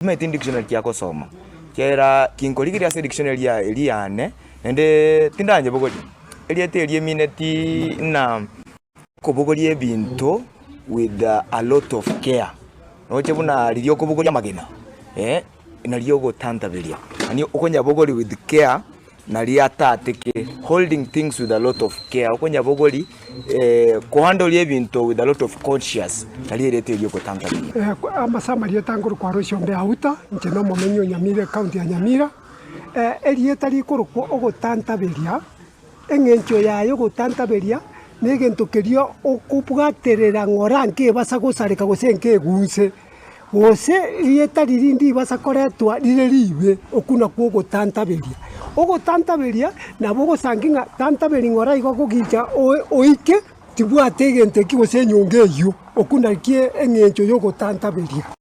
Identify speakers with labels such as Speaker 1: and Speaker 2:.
Speaker 1: Timanyeti dictionary ki agosoma, kiagera kinkorigereria ase edictionary ya eria yane, naende tindanyebogoria, erieta eria emineti ng'a okobogoria ebinto with a lot of care, roche buna riria okobogoria amagena eh, nario ogotantaberia, yaani okonyabogoria with care. Nario atateke, holding things with a lot of care, okonyabogori kohandoria ebinto with a lot of conscious, nario erieta erio ogotantaberia.
Speaker 2: Ase amarieta nkorokwa Alois Ombe Auta, inche nomomenyi o Nyamira ecounty ya Nyamira, erieta rikorokwa ogotantaberia, eng'encho yaye ogotantaberia, na egento keria okobwaterera ng'ora nkebasa gosareka gose nkegunse. Gose rieta riria ndibasa koretwa rire riibe, okwo nakwo ogotantaberia. Ogotantaberia nabo ogosangi ng'a tantaberi ng'ora igo gogicha oike tibwate egento ekio gose enyongo eyio, okwo nakio eng'encho ya ogotantaberia.